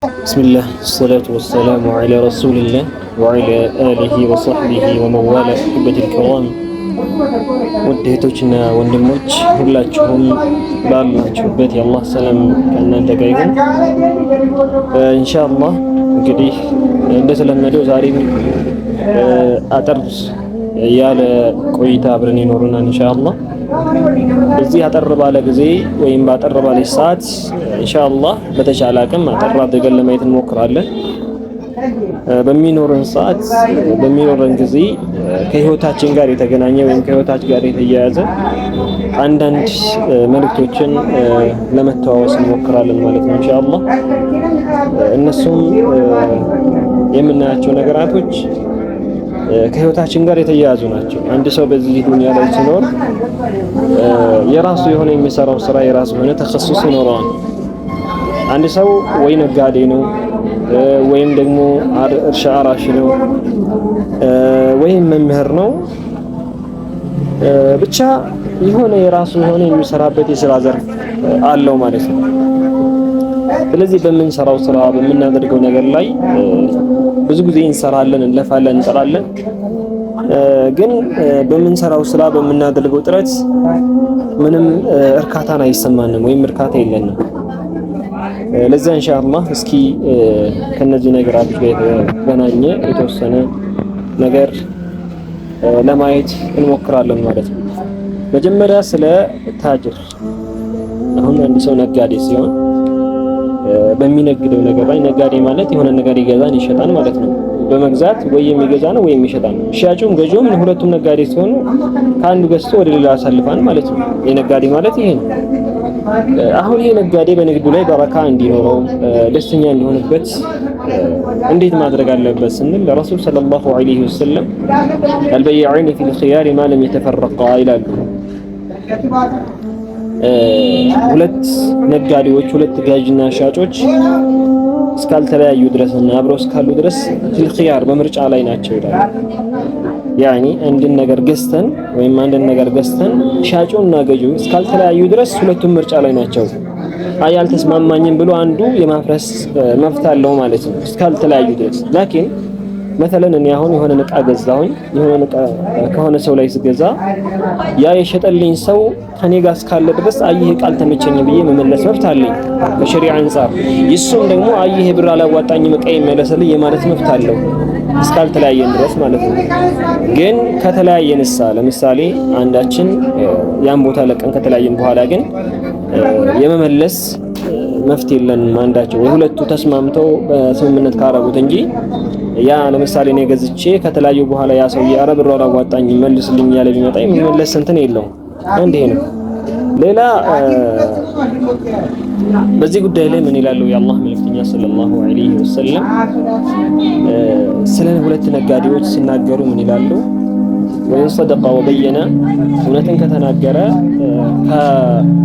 بسم الله الصلاة والسلام على رسول الله وعلى آله وصحبه ومن والاه። أحبتي الكرام፣ ውድ እህቶችና ወንድሞች፣ ሁላችሁም ባላችሁበት የአላህ ሰላም ከእናንተ ጋር ይሁን። ኢንሻአላህ እንግዲህ እንደተለመደው ዛሬም አጠር ያለ ቆይታ አብረን ይኖሩናል ኢንሻአላህ። በዚህ አጠር ባለ ጊዜ ወይም ባጠር ባለ ሰዓት ኢንሻአላህ በተቻለ አቅም አጠር አድርገን ለማየት እንሞክራለን። በሚኖረን ሰዓት፣ በሚኖረን ጊዜ ከህይወታችን ጋር የተገናኘ ወይም ከህይወታችን ጋር የተያያዘ አንዳንድ መልእክቶችን ለመተዋወስ እንሞክራለን ማለት ነው ኢንሻአላህ። እነሱም የምናያቸው ነገራቶች ከህይወታችን ጋር የተያያዙ ናቸው። አንድ ሰው በዚህ ዱንያ ላይ ሲኖር የራሱ የሆነ የሚሰራው ስራ፣ የራሱ የሆነ ተኸሱስ ይኖረዋል። አንድ ሰው ወይ ነጋዴ ነው፣ ወይም ደግሞ እርሻ አራሽ ነው፣ ወይም መምህር ነው። ብቻ የሆነ የራሱ የሆነ የሚሰራበት የስራ ዘርፍ አለው ማለት ነው። ስለዚህ በምንሰራው ስራ፣ በምናደርገው ነገር ላይ ብዙ ጊዜ እንሰራለን፣ እንለፋለን፣ እንጥራለን። ግን በምንሰራው ስራ፣ በምናደርገው ጥረት ምንም እርካታን አይሰማንም ወይም እርካታ የለንም። ለዛ ኢንሻአላህ እስኪ ከነዚህ ነገራቶች ጋር የተገናኘ የተወሰነ ነገር ለማየት እንሞክራለን ማለት ነው። መጀመሪያ ስለ ታጅር፣ አሁን አንድ ሰው ነጋዴ ሲሆን በሚነግደው ነገር ላይ፣ ነጋዴ ማለት የሆነ ነገር ይገዛን ይሸጣል ማለት ነው። በመግዛት ወይ የሚገዛ ነው ወይ የሚሸጣል ነው። ሻጩም ገዢውም ሁለቱም ነጋዴ ሲሆኑ ከአንዱ ገዝቶ ወደ ሌላ ያሳልፋል ማለት ነው። የነጋዴ ማለት ይሄ ነው። አሁን ይሄ ነጋዴ በንግዱ ላይ በረካ እንዲኖረው፣ ደስተኛ እንዲሆንበት እንዴት ማድረግ አለበት ስንል ረሱል صلى الله عليه وسلم البيعان في الخيار ما لم يتفرقا ይላሉ። ሁለት ነጋዴዎች፣ ሁለት ገዥና ሻጮች እስካልተለያዩ ድረስ እና አብረው እስካሉ ድረስ في الخيار በምርጫ ላይ ናቸው ይላሉ። يعني አንድን ነገር ገዝተን ወይም አንድን ነገር ገዝተን ሻጩና ገዢው እስካልተለያዩ ድረስ ሁለቱም ምርጫ ላይ ናቸው። አይ አልተስማማኝም ብሎ አንዱ የማፍረስ መብት አለው ማለት ነው እስካልተለያዩ ድረስ። لكن مثلا እኔ አሁን የሆነ እቃ ገዛሁኝ። የሆነ እቃ ከሆነ ሰው ላይ ስገዛ ያ የሸጠልኝ ሰው ከኔ ጋር እስካለ ድረስ አይ ይሄ እቃ አልተመቸኝም ብዬ መመለስ መብት አለኝ በሸሪዓ አንጻር። እሱም ደግሞ አይ ይሄ ብር አላዋጣኝም፣ እቃ ይመለስልኝ የማለት መብት አለው እስካልተለያየን ድረስ ማለት ነው። ግን ከተለያየንሳ፣ ለምሳሌ አንዳችን ያን ቦታ ለቀን ከተለያየን በኋላ ግን የመመለስ መፍትሄ የለንም። አንዳቸው ወይ ሁለቱ ተስማምተው በስምምነት ካረጉት እንጂ ያ ለምሳሌ እኔ ገዝቼ ከተለያዩ በኋላ ያ ሰውዬ ኧረ ብሩ አላዋጣኝም መልስልኝ ያለ ቢመጣ የሚመለስ እንትን የለውም። አንድ ይሄ ነው። ሌላ በዚህ ጉዳይ ላይ ምን ይላሉ የአላህ መልእክተኛ صلى الله عليه وسلم? ስለ ሁለት ነጋዴዎች ሲናገሩ ምን ይላሉ? وإن صدق وبين፣ እውነትን ከተናገረ፣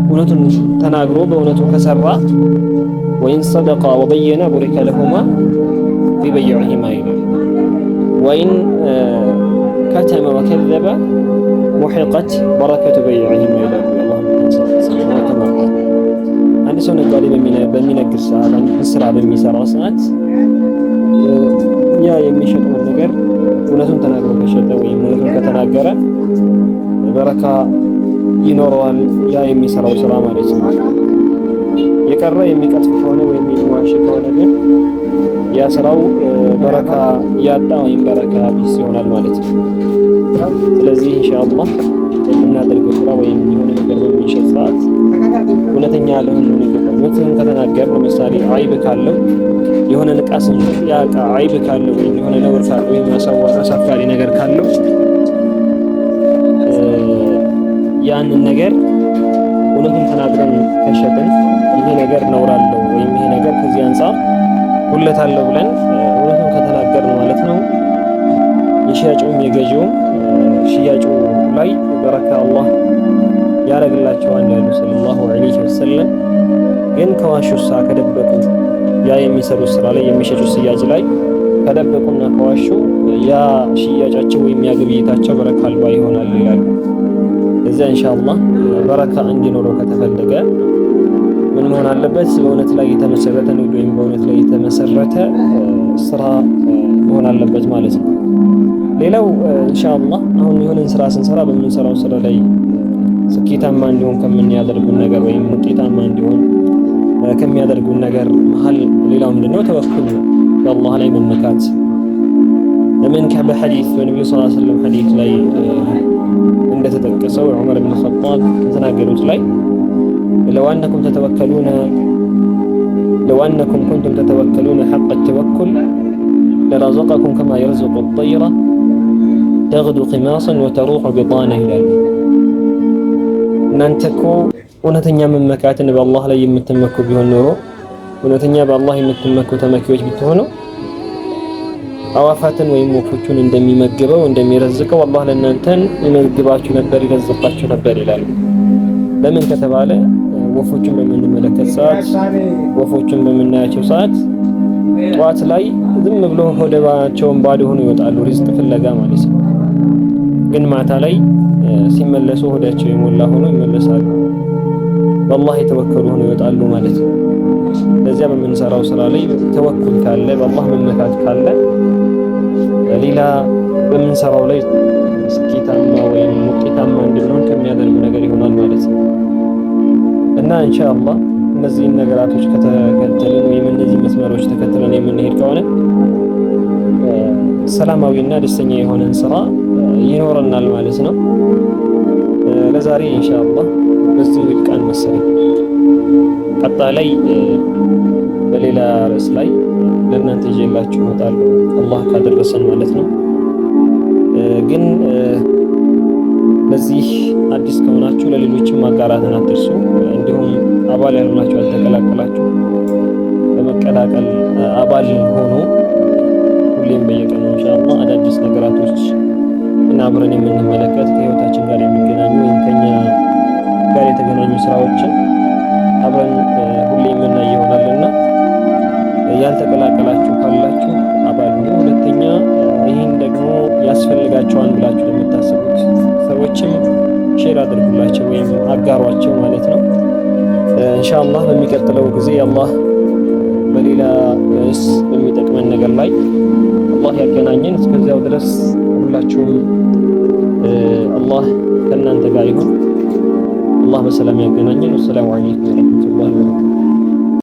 እውነቱን ተናግሮ በእውነቱ ከሰራ፣ وإن صدقا وبينا بورك لهما في بيعهما ይላል። وإن كتما وكذبا محقت بركة بيعهما ይላሉ። አንድ ሰው ነጋዴ በሚነግድ ሰዓት፣ አንድ ስራ በሚሰራ ሰዓት ያ የሚሸጠውን ነገር እውነቱን ተናግሮ ከሸጠ ወይም እውነቱን ከተናገረ በረካ ይኖረዋል ያ የሚሰራው ስራ ማለት ነው። የቀረ የሚቀጥፍ ከሆነ ወይም የሚዋሽ ከሆነ ግን ያ ስራው በረካ ያጣ ወይም በረካ ቢስ ይሆናል ማለት ነው። ስለዚህ ኢንሻአላህ የምናደርገው ስራ ወይም የሆነ ነገር በምንሸጥ ሰዓት እውነተኛ ልንሆን ይገባል። እውነትን ከተናገር፣ ለምሳሌ አይብ ካለው የሆነ እቃ ስንሸጥ ያ እቃ አይብ ካለው ወይም የሆነ ነውር ካለው ወይም አሳፋሪ ነገር ካለው ያንን ነገር እውነቱን ተናግረን ከሸጥን፣ ይሄ ነገር ነውር አለው ወይም ይሄ ነገር ከዚህ አንጻር ጉድለት አለው ብለን እውነቱን ከተናገርን ማለት ነው፣ የሻጩም የገዢውም ሽያጩ ላይ በረካ አላህ ያደርግላቸዋል ያሉ صلى الله عليه وسلم። ግን ከዋሹሳ፣ ከደበቁ፣ ያ የሚሰሩት ስራ ላይ፣ የሚሸጡት ሽያጭ ላይ ከደበቁና ከዋሹ ያ ሽያጫቸው ወይም ያ ግብይታቸው በረካ አልባ ይሆናል ይላሉ። እዚያ ኢንሻአላህ በረካ እንዲኖረው ከተፈለገ ምን ምን መሆን አለበት? በእውነት ላይ የተመሰረተ ንግድ ወይም በእውነት ላይ የተመሰረተ ስራ መሆን አለበት ማለት ነው። ሌላው ኢንሻአላህ አሁን የሆነን ስራ ስንሰራ በምንሰራው ስራ ላይ ስኬታማ እንዲሆን ከምንያደርጉን ነገር ወይም ውጤታማ እንዲሆን ከሚያደርጉን ነገር መሀል ሌላው ምንድነው? ተወኩል ነው፣ በአላህ ላይ መመካት። ለምን በሐዲስ በነብዩ ሰለላሁ ዐለይሂ ወሰለም ሐዲስ ላይ እንደተጠቀሰው ዑመር ብን ኸጣብ የተናገሩት ላይ لو أنكم تتوكلون لو أنكم كنتم تتوكلون حق التوكل لرزقكم كما يرزق الطير تغدو خماصا وتروح بطانة ይላሉ። እናንተ እኮ እውነተኛ መመካትን በአላህ ላይ የምትመኩ ቢሆን ኖሮ፣ እውነተኛ በአላህ የምትመኩ ተመኪዎች ብትሆኑ፣ አዋፋትን ወይም ወፎቹን እንደሚመግበው እንደሚረዝቀው አላህ ለእናንተን ይመግባችሁ ነበር፣ ይረዝቃችሁ ነበር ይላሉ። ለምን ከተባለ ወፎቹን በምንመለከት ሰዓት፣ ወፎቹን በምናያቸው ሰዓት ጠዋት ላይ ዝም ብሎ ሆዳቸውን ባዶ ሆኖ ይወጣሉ፣ ሪዝቅ ፍለጋ ማለት ነው። ግን ማታ ላይ ሲመለሱ ሆዳቸው የሞላ ሆኖ ይመለሳሉ። በአላህ የተወከሉ ሆኖ ይወጣሉ ማለት ነው። ለዚያ በምንሰራው ስራ ላይ ተወኩል ካለ፣ በአላህ መመካት ካለ ሌላ በምንሰራው ላይ ስኬታማ ወይም ውጤታማ እንድንሆን ከሚያደርጉ ነገር ይሆናል ማለት ነው። እና ኢንሻአላህ እነዚህን ነገራቶች ከተከተልን ወይም እነዚህ መስመሮች ተከትለን የምንሄድ ከሆነ ሰላማዊና ደስተኛ የሆነን ስራ ይኖረናል ማለት ነው። ለዛሬ ኢንሻአላህ በዚሁ ይብቃን መሰለኝ። ቀጣይ ላይ በሌላ ርዕስ ላይ ለእናንተ ይዤላችሁ እመጣለሁ አላህ ካደረሰን ማለት ነው። ግን ለዚህ አዲስ ከሆናችሁ ለሌሎችም ማጋራትን አትርሱ። እንዲሁም አባል ያልሆናችሁ፣ ያልተቀላቀላችሁ በመቀላቀል አባል ሆኖ ሁሌም በየቀኑ ኢንሻአላህ አዳዲስ ነገራቶች እና አብረን የምንመለከት ከህይወታችን ጋር የሚገናኙ ወይም ከኛ ጋር የተገናኙ ስራዎችን አብረን ሁሌ የምናይ ይሆናልና ያልተቀላቀላችሁ ካላችሁ አባል ሁኑ። ሁለተኛ ይህን ደግሞ ያስፈልጋቸዋል ብላችሁ ለምታስቡት ሰዎችም share አድርጉላቸው ወይም አጋሯቸው ማለት ነው። ኢንሻአላህ በሚቀጥለው ጊዜ አላህ በሌላ ርዕስ በሚጠቅመን ነገር ላይ አላህ ያገናኘን። እስከዚያው ድረስ ሁላችሁም አላህ ከእናንተ ጋር ይሁን። አላህ በሰላም ያገናኘን። ወሰላሙ አለይኩም ወረህመቱላሂ ወበረካቱ።